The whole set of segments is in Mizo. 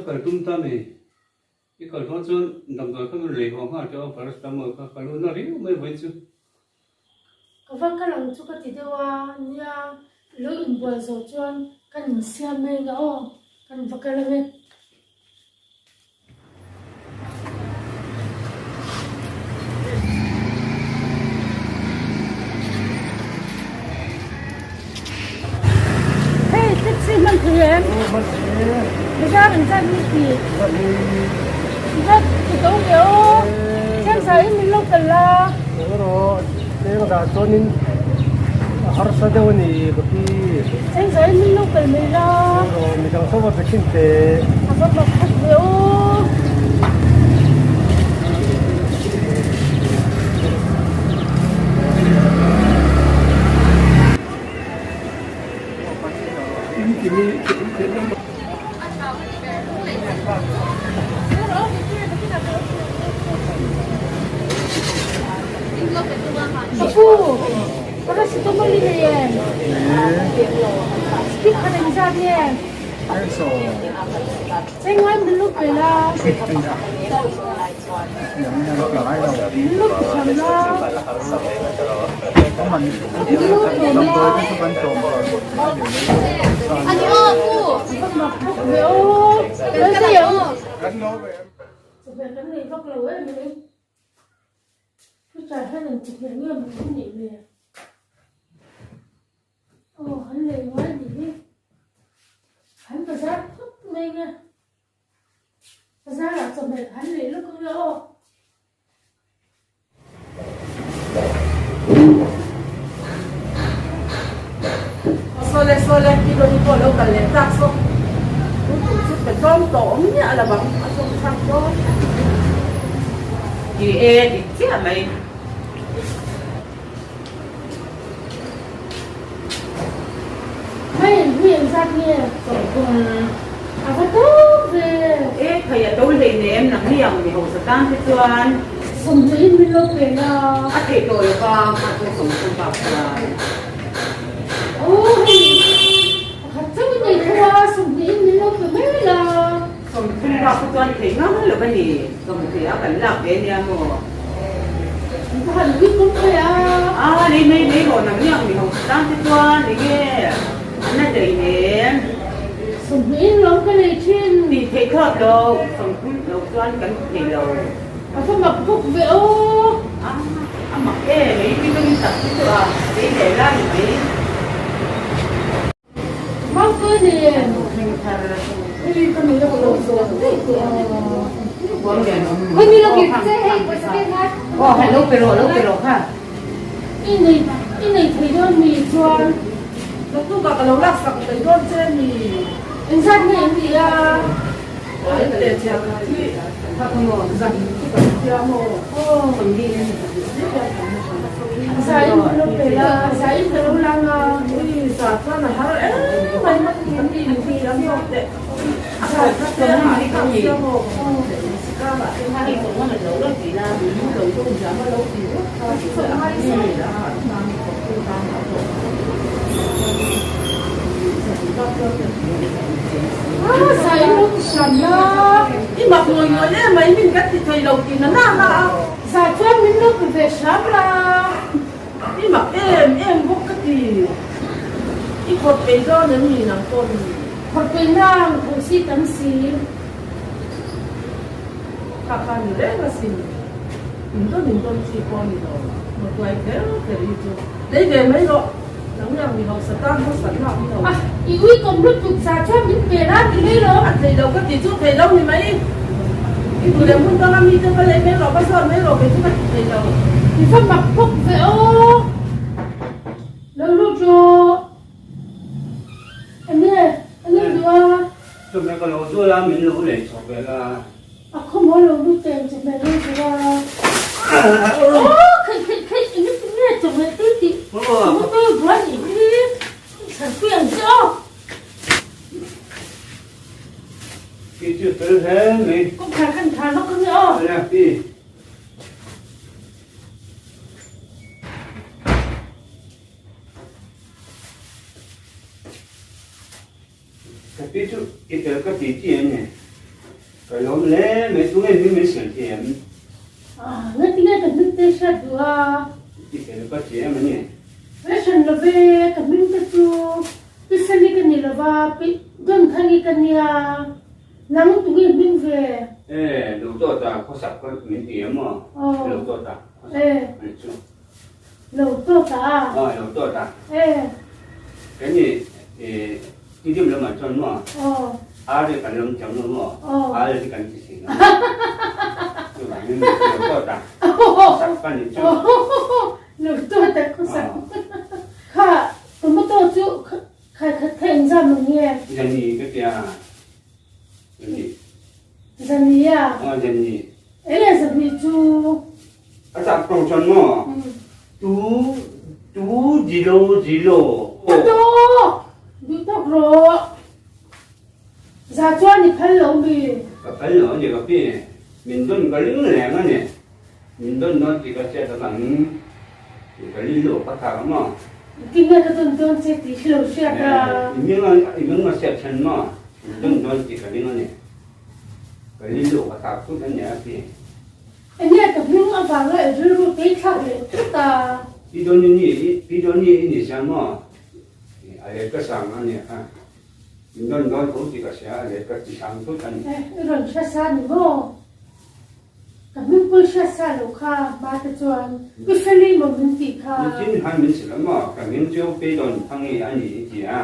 kal tum ta mi? I kal hma chuan damdawi kha min lei haw nghal teh aw, paracetamol kha ka lu na riau mai vawiin chu. Ka va kal ang chu ka ti deuh a, nia lo inbual zawh chuan kan insiam mai ang aw, kan va kal ang e. Hei taxi hman thei em? Bazar an zat ni ti. Zat ti to nge aw. Cheng za in min lo kal la. Cheng za chuan in harsa deuh a ni ka pi. Cheng za in min lo kal mai la. Midang ho va be thin teh. A va mak khat ve aw. Ka pu, paracetamol i nei em? Stick khat engzat nge? Chengai min lo pe la. Min lo pe thiam la. Min lo pe la. A va mak bawk ve aw. Kan nei ang. Chawhmeh kan nei vak lo em mai. Future hian eng chawhmeh nge maw an neih ve? Aw han lei ngai nih hi. Han bazar phawt mai nge. Bazar ah chawhmeh han lei lawk ang e aw. Sawle sawle i rawn pawh lo kal leh tak saw. Tu tur chu pe tlawm tawh awm miah lo ang a zawng chhak dawn. Ti e dik chiah mai. Hei an hui ang zat nge? Sawmthum. A va tawp ve. E thei a to hlei nem nang ni ang mi hausa tan te chuan. Sawmhnih in min lo pe la. A theih tawh lo va kha chu sawmthum bak chuan. Aw hei pakhat chauh i nei tho a sawmhnih in min lo pe mai la. Sawmthum bak chu chuan theih ngam lo a ni. Sawmhnih a kan lak ve nia maw? An va han ui kawm mai a. A lei mai mai rawh nang niang mi hausa tan te chuan enge an la daih nem. Sawmhnih in lawm ka nei thin. Tih theih thlawt lo, sawmthum lo chuan kan ti thei lo. A va mak bawk ve aw. A a mak e mai pi ka ni tak chu chu a lei leh la ni mai. Mangpui nen I nei i nei thei dawn mi chuan Naktukah ka lo laksak thei dawn che mi. Engzat nge an tih a? Zai in ka lo pe la, zai in ka lo lang a. Zai in lo ti hram la. I mak ngawi ngawi em mai min kan ti thei lo tih na na na a. Zai chuan min lo pe ve hram la. I mak em em bawk ka ti. I khawt peih dawn em ni nang pawh ni? Khawt peih nang tho si tam si. Kha kha ni reng asin. In dawn in dawn chi pawh a ni lo. Mawtuai kher kher hi chu lei ve mai rawh. Nang nang mi hausa tan hausa lak ni lo. A, i ui kawm lutuk za chuan min pe la ti mai lo. A thei lo ka ti chu thei lo ni mai. I duh leh hmun danga mite va lei mai rawh, va zawt mai rawh kei chu ka ti thei lo. I va mak bawk ve aw. Lo lut rawh. Enge, enge i duh a? Chawhmeh ka lo zual a, min lo lei chawk ve la. A khawmaw lo lut em chawhmeh lo zual a. Aw kheih kheih kheih enge ti nge chawhmeh tui tih motor buai nih hi chhanpui ang che aw. Pi chu fel hle mai. Kawngkhar khan khar lawk ange aw. Nia pi. Ka pi chu i fel ka ti chi em ni? Ka lawm hle mai, tunge hming min hrilh thiam? Ngatinge ka hming te hriat duh a? I fel ka ti em a ni. Ka hran lo ve, ka hming te chu Pi Sali ka ni lo va, Pi Dawnthangi ka nia. Nang tunge hming ve? E, lo tawt a, khawsak ka min ti em aw? Lo tawt a, khawsak a ni chu. Lo tawt a? Aw, lo tawt a. E. Kan ni e tidim lamah chuan maw? Aw. Ar hi kan lam thiam lo maw? Aw. Ar hi kan ti thin a. Chuvangin lo tawt a, khawsak ka ni chu. Lo tawt a, khawsak. Kha tomato chu khai khat kha engzam ang nge? Zani ka tia. Zani. Zani a? Aw, zani. Enge zani chu? A chak tawng chuan maw? Tu tu zilo zilo. Ka tawk! Duh tawk rawh. Za chuan i phal lo mi? Ka phal lo a ni ka pi. Min dawn ka ring reng a ni. Min dawn dawn tih ka hriat avangin ka ring lo ka thak a maw? Engtin nge ka dawn dawn che tih hi lo hriat a? I ming a i ming a hriat chhan maw? Min dawn dawn tih ka ring a ni. Ka ring lo ka thak thut a ni a pi. Enge ka hming avanga i rilru tei thlak leh thut a? Pi Dawni ni, Pi Dawni i ni sia maw? A let ka sang a nia kha. Min rawn dawn tho tih ka hria, a let ka ti sang thut a ni. Eh, i rawn hre sa ni maw? Ka hming pawh i hriat sa lo kha, hma te chuan Pi Feli maw min tih kha? Nichin khan min hrilh a maw? Ka hming chu Pi Dawn Thangi a ni i ti a.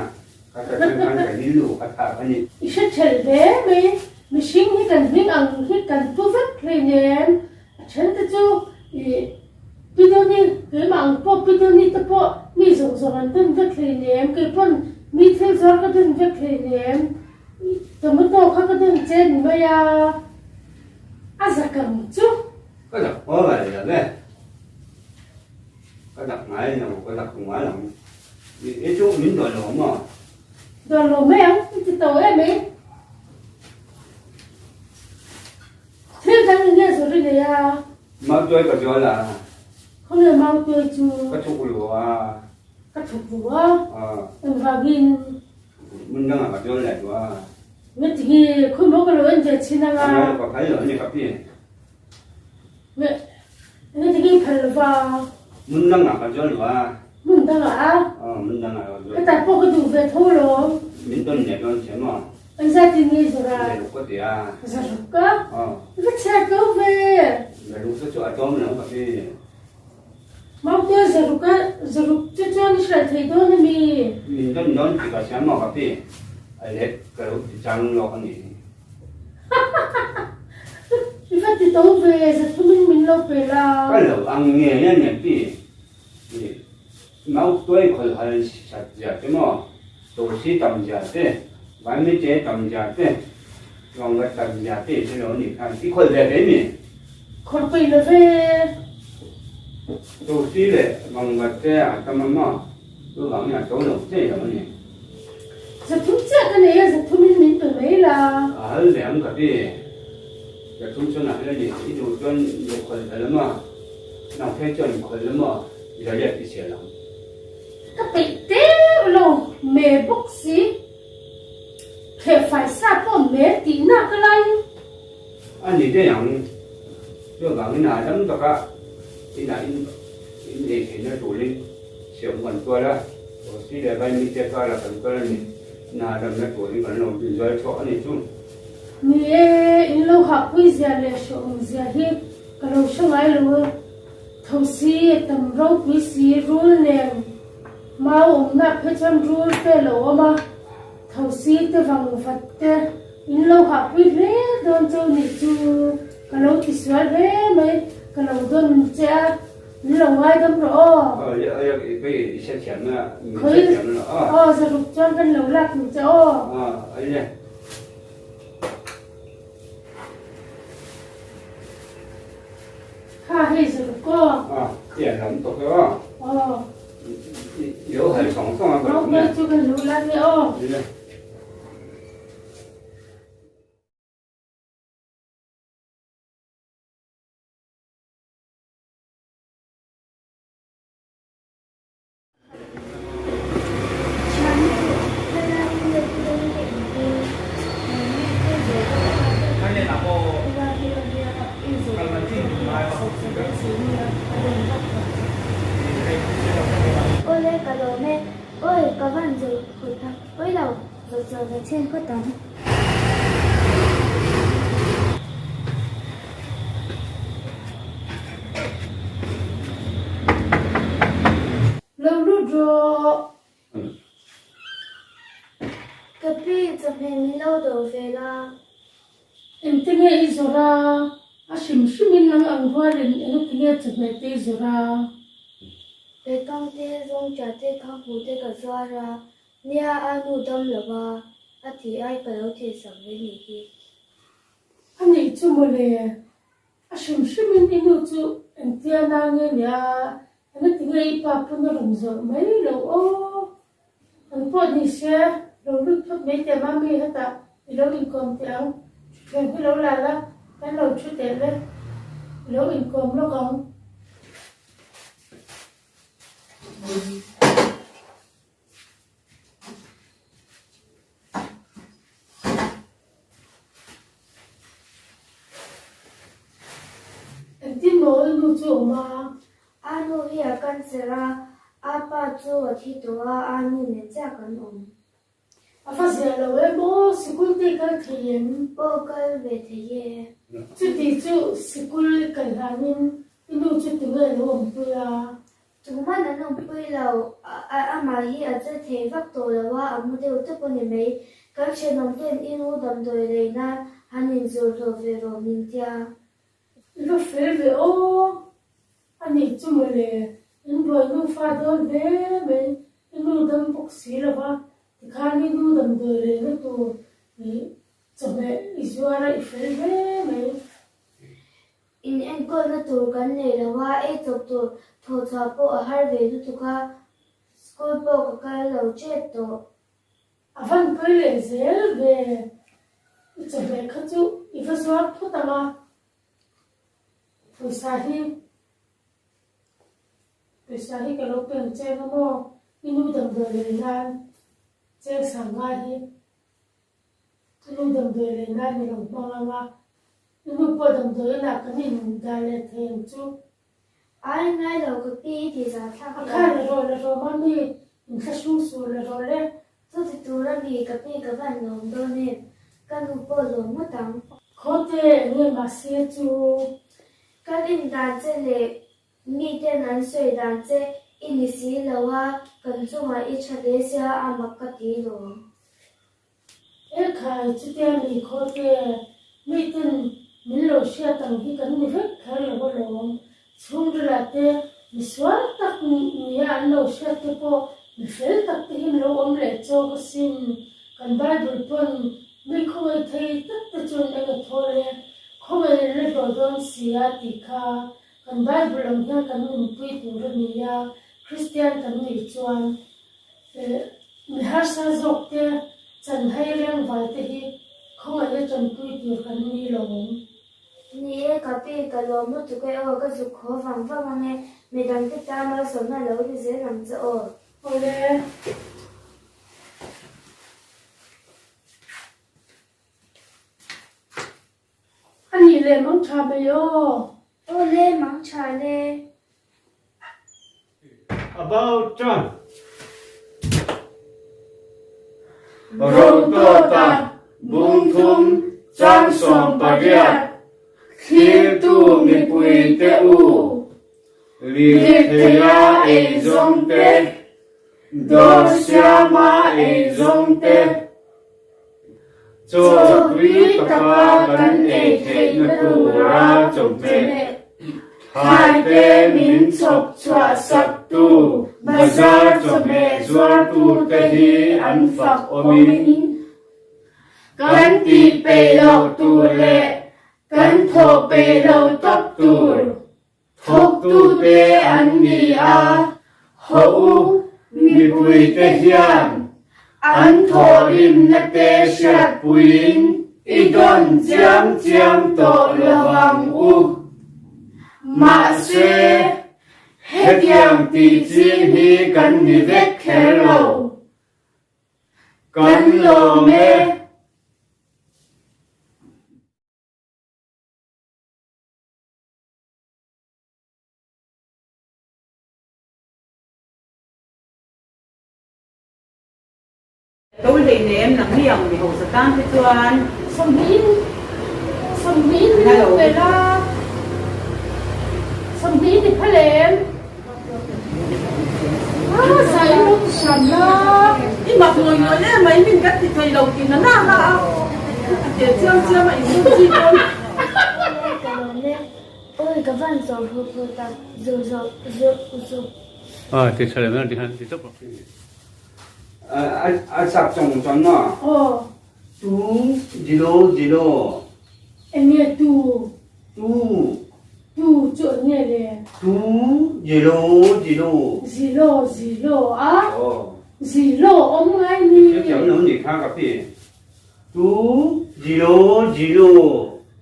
Ka ta chuan khan ka rilru ka thlak a ni. I hre thelh hle mai. Mihring hi kan hming ang hi kan pu vek hleinem. A then te chu i Pi Dawni, keimah ang pawh Pi Dawni te pawh mi zawng zawng an dawn vek hleinem. Kei pawn mi thil zuar ka dawn vek hleinem. Tomato kha ka dawn che ni mai a, a zak ang chu. Ka zak haw ngai lo ve. Ka zak ngai lo, ka zak ngai lo. I chu min dawn lo maw? Dawn lo mai ang, i ti to em ei. Thil dang eng nge zawrh i nei a? Mautuai ka zual a. Khawnge mautuai chu? Ka thuk lu a. Ka thuk lu a? Engvangin? Hmun dangah ka zual leh duh a. Nge tinge khawi maw ka lo en ve chhin ang a? Ka phal lo a ni ka pi. Nge nge tinge i phal lo va? Hmun dangah ka zual lo a. Hmun dangah a? Aw, hmun dangah ka zual. Hetah pawh ka duh ve tho alawm. Min tawn leh dawn che maw? Engzat in nge i zawrh a? Zaruk ka ti a. Zaruk a? Aw. I va chhiat lo ve. Zaruk te chu a tlawm lo ka ti. Mautuai zaruk a, zaruk chu chuan i hrilh thei dawn a mi? Min tawn dawn tih ka hria maw ka ti. A let ka lo ti chang lawk a ni. I va ti to ve, zathumin min lo pe la. Ka lo ang nge a ni pi. Mautuai khawlhal sat zia te maw, Tosi tam zia te, Vaimite tam zia te, Vangvat tam zia te i hre lo a nih khan i khawlh ve thei mi? Khawlh peih lo ve. Tosi leh Vangvat te a tam a maw, chuvangin a to lo thei lo a ni. Zathum chiah ka nei a, zathumin min pe mai la. A hal ve ang ka ti. Zathum chuan a hal a ni. I duh chuan duh khawlh ta la maw? Nang phei chuan khawlh la maw? Zariat i sial ang. Ka peih teuh lo me bawk si. Khehfai sa pawh me tih nak a lai. A ni daih ang. Chuvangin a dam taka inah in in ei theihna turin siam kan tual a, Rosy leh Vaimite kara kan kal a ni. Inah damna turin kan lo inzual chhuak a ni chu. Ni e, in lo hahpui zia leh hrehawm zia hi ka lo hre ngai lo a. Tho si, tam ropui si, rul nen mau awmna phei chuan rul te a lo awm a, tho si te vang vat te in lo hahpui hle dawn cheu nih chu ka lo ti sual hle mai, ka lo dawn che a, min lo ngaidam rawh aw. Aw i pei i hrethiam na, min hrethiam lo aw. Aw zaruk chuan kan lo lak duh che aw. Aw aile. Kha hei zaruk aw. Aw tian lam tawk e aw. Aw. I lo hal sawng sawng a ka lo nia. Chu kan lo la nia aw. Ile. ka lawm e. Awi, ka van zo phut a, pawi lo, zo chaw ve chhin phawt ang. Lo lut rawh. Ka pi, chawhmeh min lo dawh ve la. Engtinge i zawrh a? A hrim hrimin nang ang rualin engatinge chawhmeh te i zawrh a? Bekang te, zawngṭah te, khanghu te ka zuar a, nia a nu dam lo va, a tih ai ka lo thehsak ve nih hi. A nih chu mawle, a hrim hrimin i nu chu engtia na nge nia, engatinge i pa pawn a rawn zawrh mai lo aw. An pawh ni se, lo lut phawt mai teh mami hetah i lo inkawm teh ang, thutthleng hi lo la la, kan lo thu teh le, i lo inkawm lawk ang. Engtin maw i nu chu awm a? A nu hi a cancer a, a pa chu a thi tawh a, a nu nen chiah kan awm. A va ziah lo em aw, sikul te i kal thei em? Aw kal ve thei e. Chuti chu sikul i kal hlanin i nu chu tunge lo awmpui a? Tuman an awmpui lo, amah hi a che thei vak tawh lo a, a mu deuh tawp a ni mai. Kan thenawm ten i nu damdawi lei nan han inzawr hlawh ve rawh min tia. I va fel ve aw, a nih chu mawle, in buai nufa dawn hle mai, i nu dam bawk si lo va, tikhan i nu damdawi leina tur chawhmeh i zuar a i fel hle mai. In enkawlna tur kan nei lo a, ei chawp tur thawhchhuah pawh a har ve lutuk a, school pawh ka kal lo tep tawh. A van pawi leh zel ve, i chawhmeh kha chu i va zuar phawt ang a, pawisa hi pawisa hi ka lo peng cheng a maw, i nu damdawi lei nan cheng sang ngai hi. I nu damdawi lei nan i lo hmang ang a, i nu pawh damdawi inah kan in dah leh thei ang chu. Ai ngai lo ka pi i tih zah thlak A kha la rawh la rawh mami, in thla hrung suh la rawh le. Chuti tur a mi ka pi ka van lawm dawn em, ka nu pawh lawm ngawt ang. Khawte enge mahse chu. Kan in dan che leh Miten an sawi dan che i ni si lo a, kan chungah i tha hle sia a mak ka ti lawm. Ekhai chutia mi khawte miten min lo hriat ang hi kan ni vek kher lo alawm. Chhungrilah te mi sual tak nia an lo hriat te pawh mi fel tak te hi an lo awm leh chawk asin. Kan Bible pawn mi khawngaih thei tak te chuan eng a thawl e, khawngaih an la hlawh dawn si a tih kha Kan Bible ang hian kan nunpui tur a ni a, Kristian kan nih chuan mi harsa zawk te, chanhai rengvai te hi khawngaih a tanpui tur kan ni lo ang. Ni e, ka pi, ka lawm lutuk e aw, ka zuk haw vang vang ang e, midang te tan malsawmna lo ni zel ang che aw. Awle. A nih leh mang tha mai aw. Aw le mang tha le. About time. Rotawta bungthum chang 18 Thlirtu mipuite u, lirtheia eizawngte, dawr siama eizawngte, Chaw tui taka kan ei theihna tura chawhmeh thlaite min chhawp chhuah saktu bazar chawhmeh zuartute hi an fak awmin kan tih peih loh tur leh kan thawh peih lo tawp tur Thawktute an ni a, haw u mipuite hian an thawhrimna te hriatpuiin i dawn chiam chiam tawh lo ang u. Mahse, hetiang tih ching hi kan ni vek kher lo. Kan lawm e. To hleinem nangni ang mi hausa tan te chuan. Sawmhnihin sawmhnihin min lo pe la sawmhnihin i phal em? Ah zai i lo ti hram la. I mak ngawih ngawih em mai min kan ti thei lo tih na na na a a tel chiam chiam a in zun chi dawn. Awle ka lawm e. Awi ka van zawh hu hu tak zu zawh zu zu. Ah ti tha leh mai ti khan ti tawp rawh. A chak chawng chuan maw? Aw. Tu zero zero. Enge tu? Tu. Tu chu enge le? Tu zero zero. Zero zero a? Aw. Zero awm ngai ni. Hetiang lo ni kha ka pi. Tu zero zero.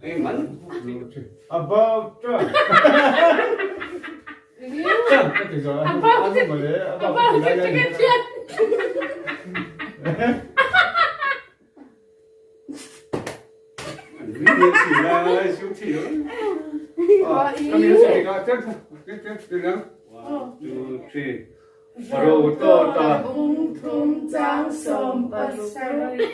Engman. About. Bung thum chang sawm pasarih.